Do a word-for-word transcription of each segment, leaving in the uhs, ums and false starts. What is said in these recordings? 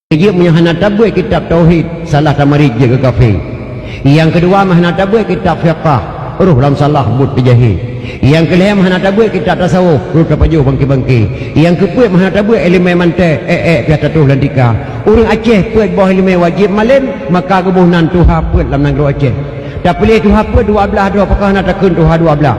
Jeuet meunyoe hana tabeuet kitab tauhid, salah tamarit jeuet keu kafé. Nyang keudua, meuhana tabeuet kitab fiqah, roh lam salah buet teujahé. Nyang keulhée, meuhana tabeuet kitab tasawuf, roh tapajoh bangké-bangké. Nyang keupeuet, meuhana tabeuet iéleumé manté, ék-ék piah tatoh lam tika. Ureuëng Aceh peuet boh iéleumé wajéb malém, maka geuboh nan tuha peuet lam nanggroe Aceh. Tapiléh tuha peuet dua blaih droe, pakon hana takheun tuha dua blaih?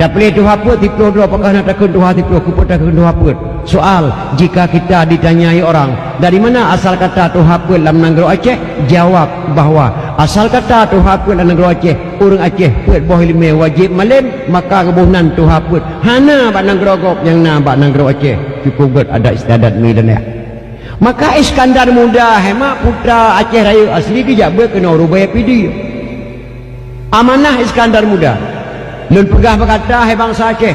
Tapiléh tuha peuet siplôh droe, pakon hana takheun tuha siplôh, keupeue takheun tuha peuet? Soal, jika kita ditanyai orang, "Dari mana asal kata tuha peuet lam nanggroe Aceh?" Jawab bahwa asal kata tuha peuet lam nanggroe Aceh, ureuëng Aceh peuet boh iéleumé wajéb malém, maka geuboh nan tuha peuet. Hana bak nanggroe gob, nyang na bak nanggroe Aceh. Cukup gét adat istiadat mi dan ya. Maka Iskandar Muda, hai mak, putra Aceh Rayeuk asli, geujak beuet keunoe rubée Pidie. Amanah Iskandar Muda. Lôn peugah bak gata, hai bansa Aceh,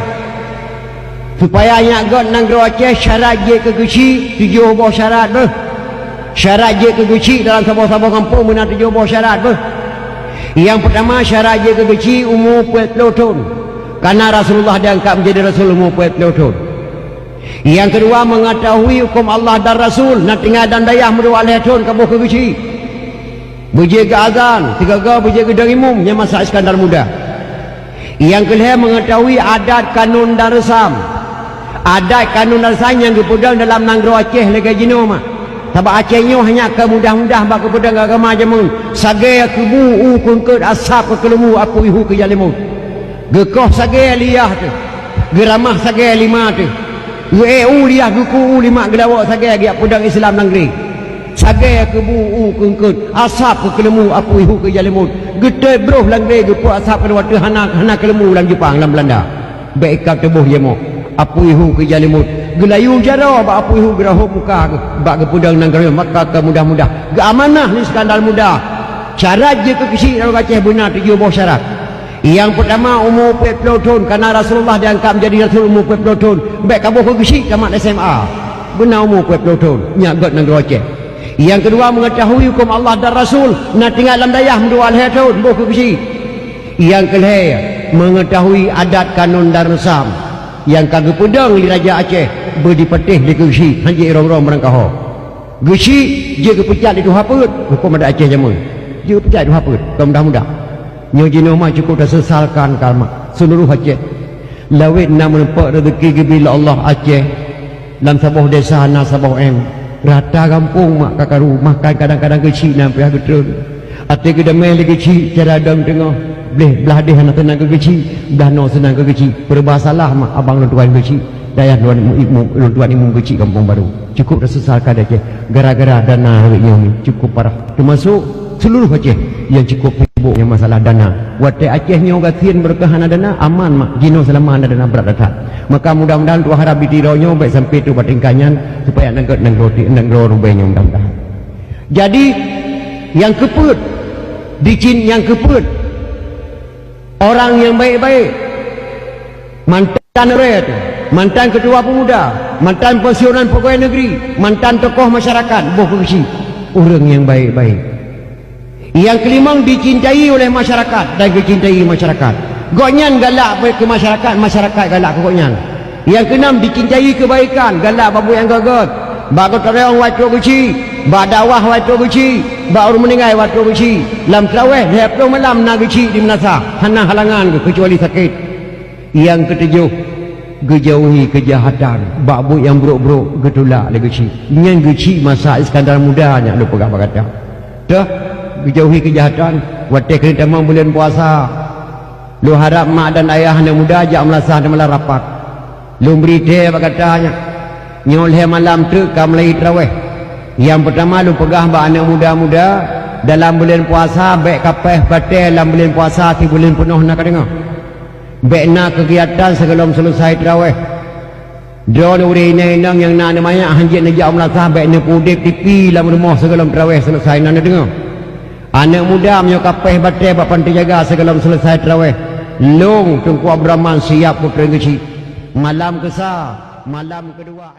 supaya nyak gét nanggroe Aceh, syarat jeuet keu geuchik, tujoh boh syarat beuh. Syarat jeuet keu geuchik dalam saboh-saboh gampông meunan tujoh boh syarat beuh. Nyang peutama, syarat jeuet keu geuchik umu peuet plôh thon. Karena Rasulullah diangkat menjadi rasul umu peuet plôh thon. Nyang keudua, mengetahui hukum Allah dan Rasul, na tinggai dalam dayah meudua lhée thon ka boh keu geuchik. Beujeuet geuazan, sigoe-goe beujeuet geudong imum, nyan masa Iskandar Muda. Nyang keulhée, mengetahui adat, kanun dan reusam. Adat, kanun dan reusam nyang geupeudong dalam nanggroe Aceh lagée jinoe mak. Sabab Aceh nyoe hanya ka mudah-mudah bak geupeudong agama jameun. Sagée keubu u keungkot, asab keu keuleumbu, apui hu keu jalimot. Geukoh sagée liah teuh, geuramah sagée lima teuh. Geuék u liah, geuku u limak, geulawok sagée geujak peudong Islam nanggroe. Sagée keubu u keungkot, asab keu keuleumbu, apui hu keu jalimot. Geutot broh nanggroe, geupeuet asab keu dua teuh, hana, hana keuleumbu lam Jepang, lam Belanda. Bék ikab tuboh jeumoe, apui hu keu jalimot. Geulayu jaroe bak apui hu, geurahom muka geuh, bak geupeudong nanggroe, maka ka mudah-mudah geuamanah lé Iskandar Muda. Syarat jeuet keu geuchik nanggroe Aceh beuna tujoh boh syarat. Nyang peutama, umu peuet plôh thon, karena Rasulullah diangkat menjadi rasul umu peuet plôh thon. Bék ka boh keu geuchik tamat S M A. Beuna umu peuet plôh thon, nyak gét nanggroe Aceh. Nyang keudua, mengetahui hukum Allah dan Rasul, na tinggai lam dayah meudua lhée thon, boh keu geuchik. Nyang keulhée, mengetahui adat, kanun dan reusam nyang ka geupeudong lé Raja Aceh, beudipatéh lé keu geuchik, hana jeuet rong-rong meurangkaho. Geuchik jeuet geupeucat lé tuha peuet, huköm adat Aceh jameun. Jeuet geupeucat lé tuha peuet, kon mudah-mudah. Nyoe jinoe mah cukup taseusalkan ka mak seuluruh Aceh. Lawét na meurumpok rezeki geubri lé Allah Aceh. Lam saboh desa na saboh M. Rata gampông mak ka karu, makan kadang-kadang geuchik na piah geutreun. Até geudamé lé geuchik cara dong teungoh. Bleh, blah deh hana seunang keu geuchik, blah noe seunang keu geuchik. Peureuba salah mak abang lôn tuan geuchik. Dayah lôn tuan imum, lôn tuan imum geuchik gampông barô. Cukup taseusalkan Aceh gara-gara dana awaknyan nyoe cukup parah. Teumasok seuluruh Aceh nyang cukup sibok ngon masalah dana. Watée Aceh nyoe gasien meureuka hana dana, aman mak, jinoe seulama na dana brat that. Maka mudah-mudahan tuha harab di Tiro nyoe bék sampai trok bak tingkat nyan, supaya nanggroe, nanggroe, nanggroe rubée nyoe mudah-mudahan. Jadi, nyang keupeuet, dicin nyang keupeuet, orang nyang baik-baik, mantan ureuëng, mantan ketua pemuda, mantan pensiunan pegawai negeri, mantan tokoh masyarakat, boh keu geuchik, ureuëng nyang baik-baik. Nyang keulimong, dicintai oleh masyarakat dan geucintai masyarakat. Gobnyan galak keu masyarakat, masyarakat galak keu gobnyan. Nyang keunam, dicintai keubaikan, galak bak buet nyang gét-gét. Bak gotong royong watée trok geuchik, bak dakwah watée trok geuchik, bak ureuëng meuninggai watée trok geuchik. Lam teurawéh lhée ploh malam na geuchik di meunasah, hana halangan geuh keucuali sakét. Nyang keutujoh, geujauhi keujahatan, bak buet nyang brok-brok geutulak lé geuchik. Nyan geuchik masa Iskandar Muda nyan lôn peugah bak gata. Teuh, geujauhi keujahatan, watée keuneuk tamong buleuen puasa. Lôn harab mak dan ayah aneuëk muda jak meulasah dan malam rapat. Lôn bri thée bak gata nyan. Nyoe lhée malam teuk ka meulai teurawéh. Nyang peutama lôn peugah bak aneuëk muda-muda, dalam buleuen puasa bék kapéh batée lam buleuen puasa sibuleuen peunoh na ka deungoe. Bék na keugiatan sigohlom seuleusai teurawéh. Droeneuh ureuëng inong-inong nyang na aneuëk manyak hanjeuet neujak u meulasah bék neupeuudeb tipi lam rumoh sigohlom teurawéh seuleusai na neudeungoe. Aneuëk muda meunyoe kapéh batée bak panti jaga sigohlom seuleusai teurawéh, lôn Teungku Abdurrahman siap peutreun geuchik. Malam keusa, malam keudua.